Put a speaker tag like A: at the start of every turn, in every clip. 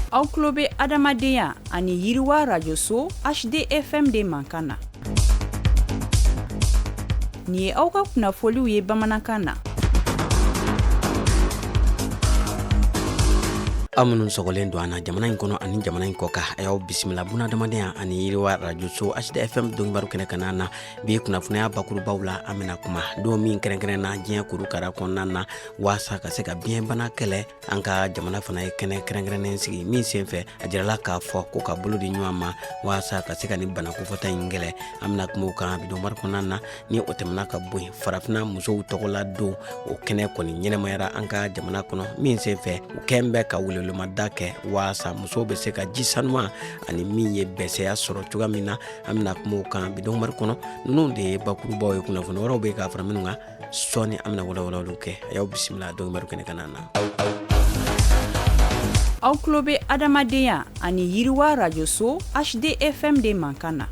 A: Aw tulo bɛ adamadenya ani yiriwa rajoso HDFM de mankan na. Nin ye aw ka kunnafoliw ye bamanankan na.
B: Aw minnu sɔgɔlen don an na jamana in kɔnɔ ani jamana in kɔ kan, a y'aw bisimila bunadamadenya ani yiriwa rajoso HDFM donkibaru kɛnɛ kana na. Bi kunnafoniya bakurubaw la, an bɛna kuma don min kɛrɛnkɛrɛn na diɲɛ kurukara kɔnɔna na waasa ka se ka biɲɛbana kɛlɛ. An ka jamana fana ye kɛnɛ kɛrɛnkɛrɛnnen sigi min senfɛ a jirala k'a fɔ ko ka bolo di ɲɔgɔn ma waasa ka se ka nin bana kofɔta in kɛlɛ. An bɛna kuma o kan bi donkibaru kɔnɔna na. Ni o tɛmɛna ka bɔ yen, farafinna musow tɔgɔla don, o kɛnɛ kɔni ɲɛnamayara an ka jamana kɔnɔ min senfɛ u kɛn bɛ ka welewelemada kɛ waasa musow bɛ se ka ji sanuman ani min ye bɛsɛya sɔrɔ cogoya min na. An bɛna kuma o kan bi donkibaru kɔnɔ. Ninnu de ye bakurubaw ye, kunnafoni wɛrɛw bɛ ka fara minnu kan sɔɔni, an bɛna walawalaliw kɛ. A y'aw bisimila donkibaru kɛnɛ kana na.
A: Aw tulo bɛ adamadenya ani yiriwa rajoso HDFM de mankan na.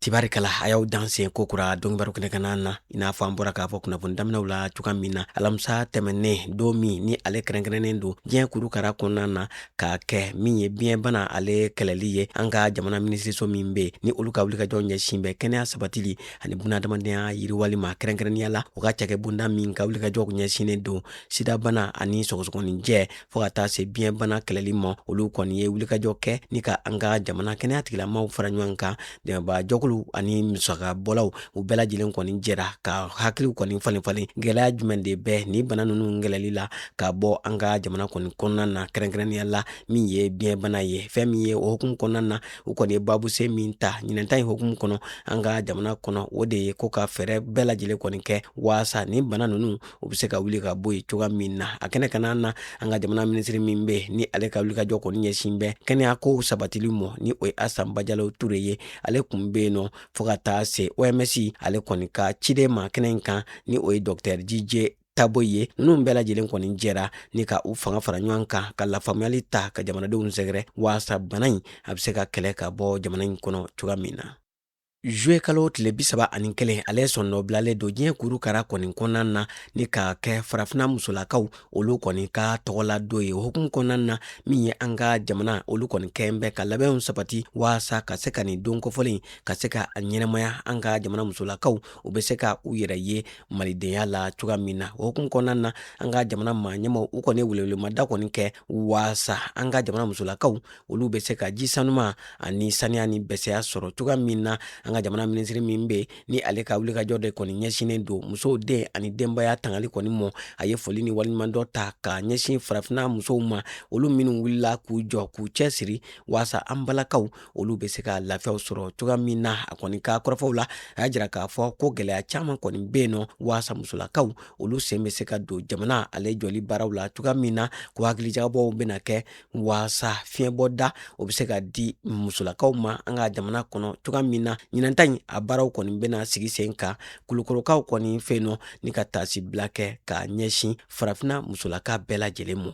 B: Tibarikala, a y'aw danse ko kura donkibaru kɛnɛ kana na. I n'a fɔ an bɔra k'a fɔ kunnafoni daminɛw la cogoya min na, alamisa tɛmɛnen, don min ni ale kɛrɛnkɛrɛnnen don diɲɛ kurukara kɔnɔna na k'a kɛ min ye biɲɛbana ale kɛlɛli ye, an ka jamana minisiriso min bɛ ni olu ka wulikajɔ ɲɛsin bɛ kɛnɛya sabatili ani bunadamadenya yiriwali ma, kɛrɛnkɛrɛnnenya la u ka cakɛbonda min ka wulikajɔ ɲɛsinnen don sidabana ani sɔgɔsɔgɔninjɛ fo ka taa se biɲɛbana kɛlɛli ma, olu kɔni ye wulikajɔ kɛ ni ka an ka jamana kɛnɛya tigilamaw fara ɲɔgɔn kan, dɛmɛbaa jɛkulu ani musakabɔlaw, u bɛɛ lajɛlen kɔni jɛra ka hakiliw kɔni falen falen gɛlɛya jumɛn de bɛ ni bana ninnu kɛlɛli la ka bɔ an ka jamana kɔni kɔnɔna na, kɛrɛnkɛrɛnnenya la min ye biɲɛbana ye. Fɛn min ye o hukumu kɔnɔna na, u kɔni ye babuse min ta ɲinɛnta in hukumu kɔnɔ an ka jamana kɔnɔ, o de ye ko ka fɛɛrɛ bɛɛ lajɛlen kɔni kɛ waasa ni bana ninnu u bɛ se ka wuli ka bɔ yen cogoya min na. A kɛnɛ kana na, an ka jamana minisiri min bɛ ni ale ka wulikajɔ kɔni ɲɛsin bɛ kɛnɛya kow sabatili ma, ni o ye Asan Bajalo Ture ye, ale kun bɛ yen nɔ, fo ka taa se OMS ale kɔni ka ciden ma kɛnɛ in kan, ni o ye Docteur Jije Tabo ye. Ninnu bɛɛ lajɛlen kɔni jɛra ni ka u fanga fara ɲɔgɔn kan ka lafaamuyali ta ka jamanadenw sɛgɛrɛ waasa bana in a bɛ se ka kɛlɛ ka bɔ jamana in kɔnɔ cogoya min na. Juillet kalo tile 31, ale sɔnnɔbilalen don diɲɛ kurukara kɔni kɔnɔna na ni ka kɛ farafinna musolakaw olu kɔni ka tɔgɔla don ye. O hukumu kɔnɔna na, min ye an ka jamana olu kɔni kɛn bɛ ka labɛnw sabati waasa ka se ka nin don kofɔlen ka se ka a ɲɛnamaya, an ka jamana musolakaw u bɛ se ka u yɛrɛ ye malidenya la cogoya min na. O hukumu kɔnɔna na, an ka jamana maa ɲɛmaw u kɔni welewelemada kɔni kɛ waasa an ka jamana musolakaw olu bɛ se ka ji sanuma ani saniya ni bɛsɛya sɔrɔ cogoya min na. An ka jamana minisiri min bɛ ni ale ka wulikajɔ de kɔni ɲɛsinnen don musow, den ani denbaya tangali kɔni mɔ, a ye foli ni waleɲumandɔn ta ka ɲɛsin farafinna musow ma, olu minnu wulila k'u jɔ k'u cɛsiri waasa an balakaw olu bɛ se ka lafiyaw sɔrɔ cogoya min na. A kɔni ka kɔrɔfɔw la, a y'a jira k'a fɔ ko gɛlɛya caman kɔni bɛ yen nɔ waasa musolakaw olu sen bɛ se ka don jamana ale jɔli baaraw la cogoya min na, ko hakilijagabɔw bɛna kɛ waasa fiɲɛbɔda o bɛ se ka di musolakaw ma an ka jamana kɔnɔ cogoya min na. Ɲinanta in a baaraw kɔni bɛna sigi sen kan Kulukɔrɔkaw kɔni fɛ yen nɔ ni ka taasibila kɛ ka ɲɛsin farafinna musolaka bɛɛ lajɛlen ma.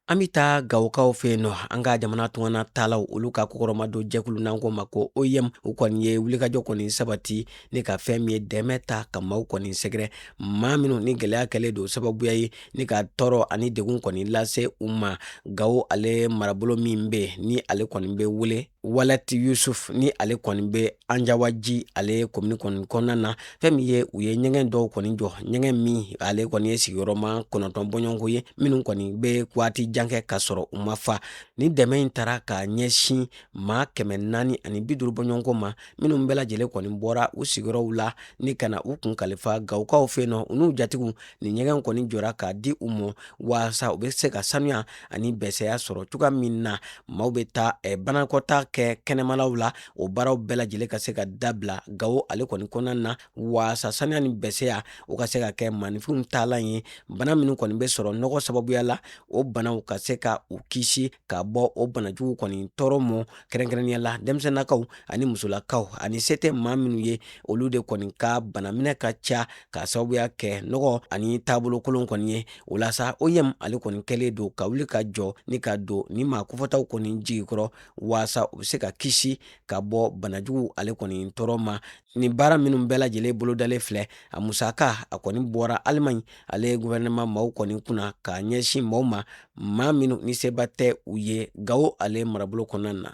B: An bɛ taa Gawokaw fɛ yen nɔ. An ka jamana tungana taalaw olu ka kokɔrɔmadon jɛkulu n'an k'o ma ko OIM, u kɔni ye wulikajɔ kɔni sabati ni ka fɛn min ye dɛmɛ ta ka maaw kɔni sɛgɛrɛ, maa minnu ni gɛlɛya kɛlen don sababuya ye ni ka tɔɔrɔ ani degun kɔni lase u ma. Gawo ale marabolo min bɛ ni ale kɔni bɛ wele Walɛti Yusuf, ni ale kɔni bɛ Anjawaji ale komini kɔni kɔnɔna na, fɛn min ye u ye ɲɛgɛn dɔw kɔni jɔ, ɲɛgɛn min ale kɔni ye sigiyɔrɔma 9 bɔɲɔgɔnko ye, minnu kɔni bɛ waati jan kɛ ka sɔrɔ u ma fa. Ni dɛmɛ in taara ka ɲɛsin maa 450 bɔɲɔgɔnko ma, minnu bɛɛ lajɛlen kɔni bɔra u sigiyɔrɔw la ni ka na u kun kalifa Gawokaw fɛ yen nɔ, u n'u jatigiw. Ni ɲɛgɛn kɔni jɔra k'a di u ma waasa u bɛ se ka sanuya ani bɛsɛya sɔrɔ cogoya min na. Maaw bɛ taa banakɔtaa kɛ kɛnɛmalaw la, o baaraw bɛɛ lajɛlen ka se ka dabila Gawo ale kɔni kɔnɔna na, waasa sanuya ni bɛsɛya o ka se ka kɛ maaninfinw taalan ye. Bana minnu kɔni bɛ sɔrɔ nɔgɔ sababuya la, o banaw ka se ka u kisi ka bɔ o banajugu kɔni tɔɔrɔ mɔ, kɛrɛnkɛrɛnnenya la denmisɛnnakaw ani musolakaw ani se tɛ maa minnu ye, olu de kɔni ka banaminɛ ka ca k'a sababuya kɛ nɔgɔ ani taabolo kolon kɔni ye. O la sa, OIM ale kɔni kɛlen don ka wuli ka jɔ ni ka don ni maa kofɔtaw kɔni jigi kɔrɔ waasa u u bɛ se ka kisi ka bɔ banajugu ale kɔni tɔɔrɔ ma. Nin baara minnu bɛɛ lajɛlen bolodalen filɛ, a musaka a kɔni bɔra Alimaɲi ale gouvernement maaw kɔni kunna ka ɲɛsin maaw ma, maa minnu ni seba tɛ u ye Gawo ale marabolo kɔnɔna na.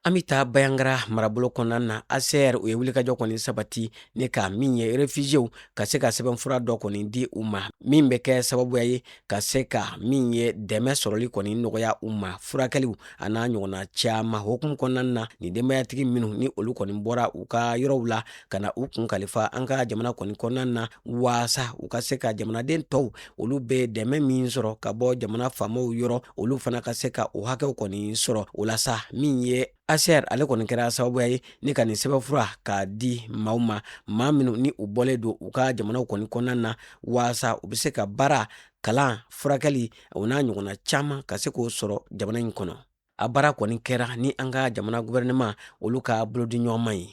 B: An bɛ taa Bayangara marabolo kɔnɔna na. ACR u ye wulikajɔ kɔni sabati ni ka min ye réfugiéw ka se ka sɛbɛnfura dɔ kɔni di u ma, min bɛ kɛ sababuya ye ka se ka min ye dɛmɛ sɔrɔli kɔni nɔgɔya u ma, furakɛliw a n'a ɲɔgɔnna caman hukumu kɔnɔna na. Nin denbayatigi minnu ni olu kɔni bɔra u ka yɔrɔw la ka na u kun kalifa an ka jamana kɔni kɔnɔna na, waasa u ka se ka jamanaden tɔw olu bɛ dɛmɛ min sɔrɔ ka bɔ jamana faamaw yɔrɔ, olu fana ka se ka o hakɛw kɔni sɔrɔ. O la sa, min ye ACR ale kɔni kɛra sababuya ye ni ka nin sɛbɛnfura k'a di maaw ma, maa minnu ni u bɔlen don u ka jamanaw kɔni kɔnɔna na, waasa u bɛ se ka baara, kalan, furakɛli o n'a ɲɔgɔnna caman ka se k'o sɔrɔ jamana in kɔnɔ. A baara kɔni kɛra ni an ka jamana gouvernement olu ka bolodiɲɔgɔnma ye.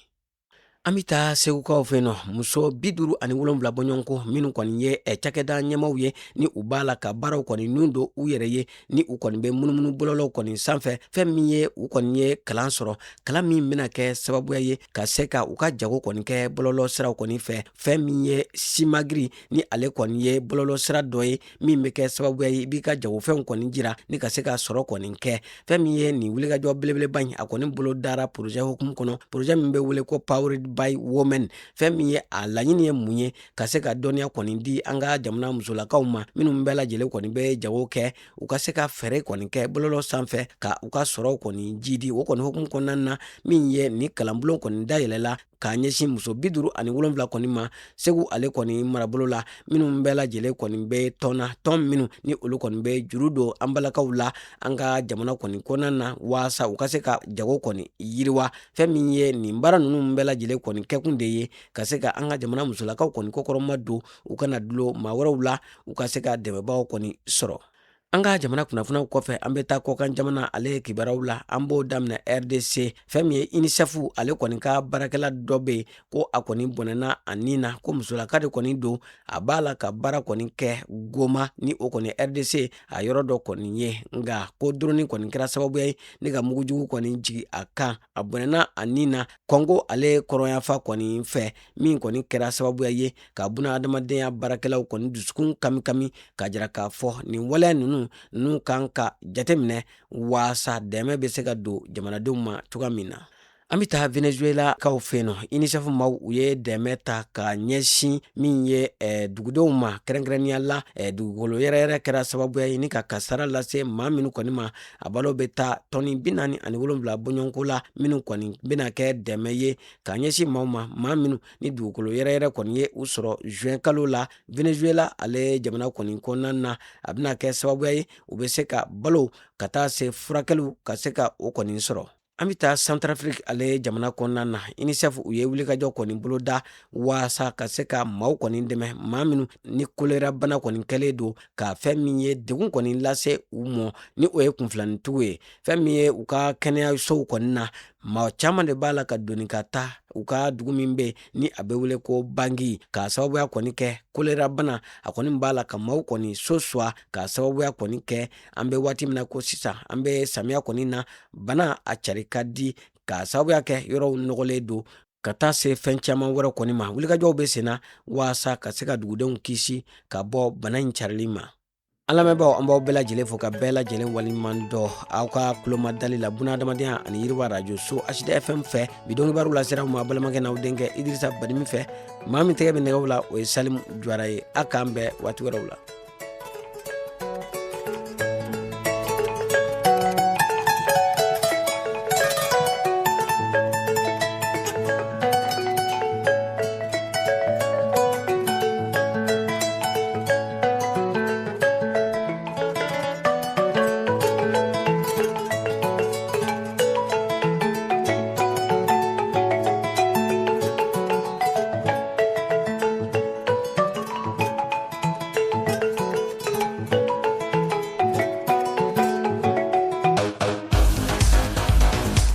B: An bɛ taa segukaw fɛ yen nɔ. Muso 57 bɔɲɔgɔnko minnu kɔni ye cakɛda ɲɛmaaw ye, ni u b'a la ka baaraw kɔni nun don u yɛrɛ ye, ni u kɔni bɛ munumunu bɔlɔlɔw kɔni sanfɛ, fɛn min ye u kɔni ye kalan sɔrɔ, kalan min bɛna kɛ sababuya ye ka se ka u ka jago kɔni kɛ bɔlɔlɔ siraw kɔni fɛ. Fɛn min ye Simagiri, ni ale kɔni ye bɔlɔlɔ sira dɔ ye min bɛ kɛ sababuya ye i b'i ka jagofɛnw kɔni jira ni ka se ka sɔrɔ kɔni kɛ. Fɛn min ye nin wulikajɔ belebeleba in, a kɔni bolo dara projet hukumu kɔnɔ, projet min bɛ wele ko Powered by Women. Fɛn min ye a laɲini ye mun ye? Ka se ka dɔnniya kɔni di an ka jamana musolakaw ma minnu bɛɛ lajɛlen kɔni bɛ jago kɛ, u ka se ka fɛɛrɛ kɔni kɛ bɔlɔlɔ sanfɛ ka u ka sɔrɔw kɔni jidi. O kɔni hukumu kɔnɔna na, min ye nin kalanbulon kɔni dayɛlɛla k'a ɲɛsin muso 57 kɔni ma Segu ale kɔni marabolo la, minnu bɛɛ lajɛlen kɔni bɛ tɔn na, tɔn minnu ni olu kɔni bɛ juru don an balakaw la an ka jamana kɔni kɔnɔna na, waasa u ka se ka jago kɔni yiriwa. Fɛn min ye nin baara ninnu bɛɛ lajɛlen kɔni kɛkun de ye ka se ka an ka jamana musolakaw kɔni kɔkɔrɔma don, u kana dulon maa wɛrɛw la, u ka se ka dɛmɛbaaw kɔni sɔrɔ. An ka jamana kunnafoniw kɔfɛ, an bɛ taa kɔkan jamana ale kibaruyaw la. An b'o daminɛ RDC. Fɛn min ye UNICEF ale kɔni ka baarakɛla dɔ bɛ yen ko a kɔni bɔnɛna a ni na, ko musolaka de kɔni don, a b'a la ka baara kɔni kɛ Goma, ni o kɔni RDC a yɔrɔ dɔ kɔni ye. Nka ko drone kɔni kɛra sababuya ye ni ka mugujugu kɔni jigin a kan, a bɔnɛna a ni na Kɔngo ale kɔrɔnyanfan kɔni fɛ, min kɔni kɛra sababuya ye ka buna adamadenya baarakɛlaw kɔni dusukun kamikami, k'a jira k'a fɔ nin waleya ninnu kan ka jateminɛ waasa dɛmɛ bɛ se ka don jamanadenw ma cogoya min na. An bɛ taa Venezuela kaw fɛ yen nɔ. UNICEF maaw u ye dɛmɛ ta ka ɲɛsin min ye dugudenw ma, kɛrɛnkɛrɛnnenya la dugukolo yɛrɛyɛrɛ kɛra sababuya ye ni ka kasara lase maa minnu kɔni ma. A balo bɛ taa tɔni 47 bɔɲɔgɔnko la, minnu kɔni bɛna kɛ dɛmɛ ye ka ɲɛsin maaw ma, maa minnu ni dugukolo yɛrɛyɛrɛ kɔni ye u sɔrɔ juin kalo la Venezuela ale jamana kɔni kɔnɔna na. A bɛna kɛ sababuya ye u bɛ se ka balo ka taa se furakɛliw ka se ka o kɔni sɔrɔ. An bɛ taa Centrafrique ale jamana kɔnɔna na. UNICEF u ye wulikajɔ kɔni boloda waasa ka se ka maaw kɔni dɛmɛ, maa minnu ni kolera bana kɔni kɛlen don ka fɛn min ye degun kɔni lase u mɔ, ni o ye kunfilanintugu ye. Fɛn min ye u ka kɛnɛyasow kɔni na, maa caman de b'a la ka doni ka taa u ka dugu min bɛ ni a bɛ wele ko Bangi, k'a sababuya kɔni kɛ kolera bana a kɔni b'a la ka maaw kɔni so suwa, k'a sababuya kɔni kɛ an bɛ waati min na ko sisan an bɛ samiya kɔni na, bana a cari ka di k'a sababuya kɛ yɔrɔw nɔgɔlen don, ka taa se fɛn caman wɛrɛ kɔni ma. Wulikajɔw bɛ senna waasa ka se ka dugudenw kisi ka bɔ bana in carili ma. An lamɛnbaaw, an b'aw bɛɛ lajɛlen fo ka bɛɛ lajɛlen waleɲuman dɔn aw ka tulomadali la buna adamadenya ani yiriwa radio so HDFM fɛ. Bi don kibaru lasera aw ma balimakɛ n'aw denkɛ Idirisa Badimi fɛ. Maa min tɛgɛ bɛ nɛgɛw la, o ye Salimu Juwara ye. A k'an bɛn waati wɛrɛw la.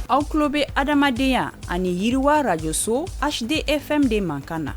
A: Aw tulo bɛ adamadenya ani yiriwa rajoso HDFM de mankan na.